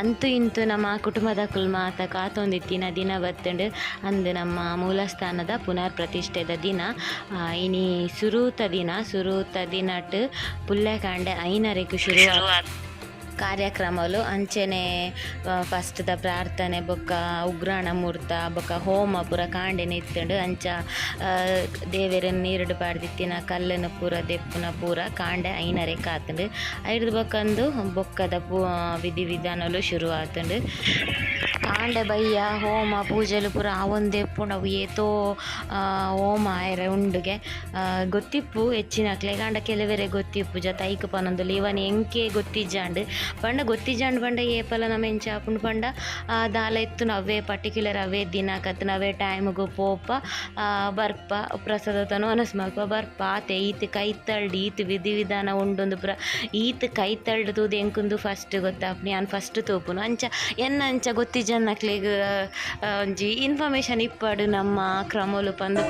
ಅಂತೂ ಇಂತೂ ನಮ್ಮ ಕುಟುಂಬದಕುಲು ಮಾತ ಕಾತೊಂದಿತ್ತಿನ ದಿನ ಬತ್ತುಂಡು. ಅಂದು ನಮ್ಮ ಮೂಲಸ್ಥಾನದ ಪುನರ್ ಪ್ರತಿಷ್ಠೆದ ದಿನ. ಇನಿ ಸುರೂತ ದಿನ, ಸುರೂತ ದಿನಟ್ ಪುಲ್ಯಕಾಂಡೆ ಐನರೆಗ್ ಶುರು ಕಾರ್ಯಕ್ರಮಲು. ಅಂಚನೆ ಫಸ್ಟ್ ದ ಪ್ರಾರ್ಥನೆ ಬೊಕ್ಕ ಉಗ್ರಾಣ ಮೂರ್ತ ಬೊಕ್ಕ ಹೋಮ ಪೂರ ಕಾಂಡೆನೆ ಇತ್ತುಂಡು. ಅಂಚ ದೇವೆರೆನ್ ನೀರುಡು ಪಾಡ್ದಿತ್ತಿನ ಕಲ್ಲುನು ಪೂರ ದೆಪ್ಪುನ ಪೂರ ಕಾಂಡೆ ಐನರೆಕ್ ಆತುಂಡು. ಐರ್ದ್ ಬೊಕ್ಕ ಉಂದು ಬೊಕ್ಕದ ವಿಧಿ ವಿಧಾನಲು ಶುರು ಆತುಂಡು. ಕಾಂಡೆ ಬಯ್ಯ ಹೋಮ ಪೂಜೆಲು ಪೂರ ಆವೊಂದೆ ಇಪ್ಪುಂಡು. ಅವು ಏತೋ ಹೋಮ ಆಯೆರೆ ಉಂಡುಗೆ. ಗೊತ್ತಿಪ್ಪು ಹೆಚ್ಚಿನಕ್ಲೆಗ್ ಆಂಡ ಕೆಲವೆರೆಗ್ ಗೊತ್ತಿಪ್ಪುಜ ತೈಕ್ ಪನೊಂದುಲ್ಲೆ ಇವನ್ ಎಂಕೆ ಗೊತ್ತಿಜ್ಜಾಂಡ್ ಪಂಡ ಗೊತ್ತಿಜ್ಜಾಂಡ್ ಪಂಡ ಏಪಲ ನಮ ಎಂಚ ಆಪುಂಡು ಪಂಡ ದಾಲ ಇತ್ತುಂಡ ಅವ್ವೇ ಪರ್ಟಿಕ್ಯುಲರ್ ಅವೇ ದಿನಕ್ ಅತ್ತ್ಂಡ ಅವೇ ಟೈಮ್ ಗು ಪೋಪ ಬರ್ಪ ಪ್ರಸಾದ ವನಸ್ ಮಲ್ಪ ಬರ್ಪ ಆತೆ. ಈತ್ ಕೈತಲ್ಡ್ ಈತ್ ವಿಧಿ ವಿಧಾನ ಉಂಡುಂದು ಪೂರ ಈತ್ ಕೈತಲ್ಡ್ ತೂದು ಎಂಕುಂದು ಫಸ್ಟ್ ಗೊತ್ತಾಪುನಿ ಯಾನ್ ಫಸ್ಟ್ ತೂಪುನು. ಅಂಚ ಎನ್ನ ಅಂಚ ಗೊತ್ತಿಜ್ಜನ್ನಕ್ಲೆಗ್ ಒಂಜಿ ಇನ್ಫಾರ್ಮೇಶನ್ ಇಪ್ಪಡ್ ನಮ್ಮ ಕ್ರಮೊಲು ಪಂದ್.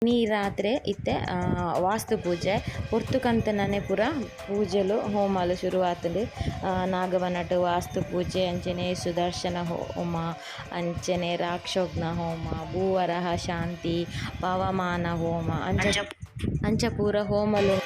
ಇನಿ ರಾತ್ರೆ ಇತ್ತೆ ವಾಸ್ತು ಪೂಜೆ ಪೊರ್ತು ಕಂತನನೆ ಪೂರ ಪೂಜೆಲು ಹೋಮಲು ಶುರು ಆತುಂಡು. ನಾಗವನಟ್ ವಾಸ್ತು ಪೂಜೆ ಅಂಚನೆ ಸುದರ್ಶನ ಹೋಮ ಅಂಚನೆ ರಾಕ್ಷೋಘ್ನ ಹೋಮ ಭೂವರಹ ಶಾಂತಿ ಪವಮಾನ ಹೋಮ ಅಂಚ ಅಂಚ ಪೂರ ಹೋಮಲು.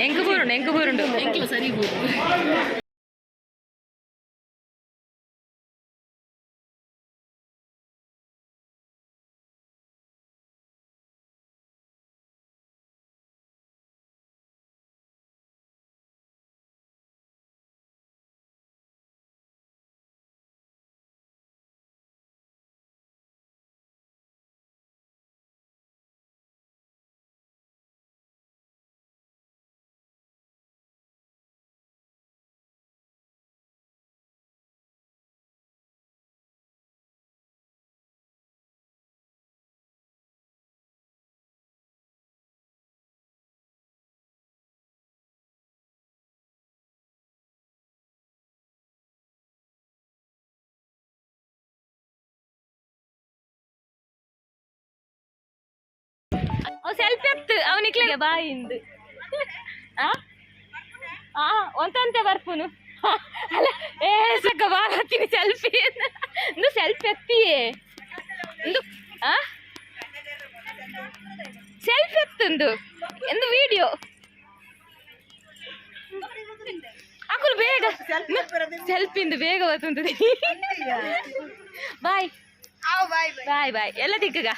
ಎಂಕು ಬೂರುಂಡು ಎಂಕು ಬೂರುಂಡು ಎಂಕ್ಲ ಸರಿ ಬೂರು. ಅವು ಸೆಲ್ಫಿ ಅತ್ತು ಅವನಿಕ್ಲೆ ಬಾಯಿಂದು ಆ ಆ ಒಂತಂತೆ ಬರ್ಪುನು ಅಲ್ಲ ಏ ಸಕ್ಕ ಬಾರತ್ತೀನಿ ಸೆಲ್ಫಿ ಇಂದು ಸೆಲ್ಫಿ ಎತ್ತಿಯೇ ಇಂದು ಆ ಸೆಲ್ಫಿ ಎತ್ತುಂದು ಎಂದು ವಿಡಿಯೋ ಅಕುಲು ಬೇಗ ಸೆಲ್ಫಿಂದು ಬೇಗ ಬರ್ತುಂಟು. ಬಾಯ್ ಬಾಯ್ ಬಾಯ್ ಎಲ್ಲ ದಿಕ್ಕಗ.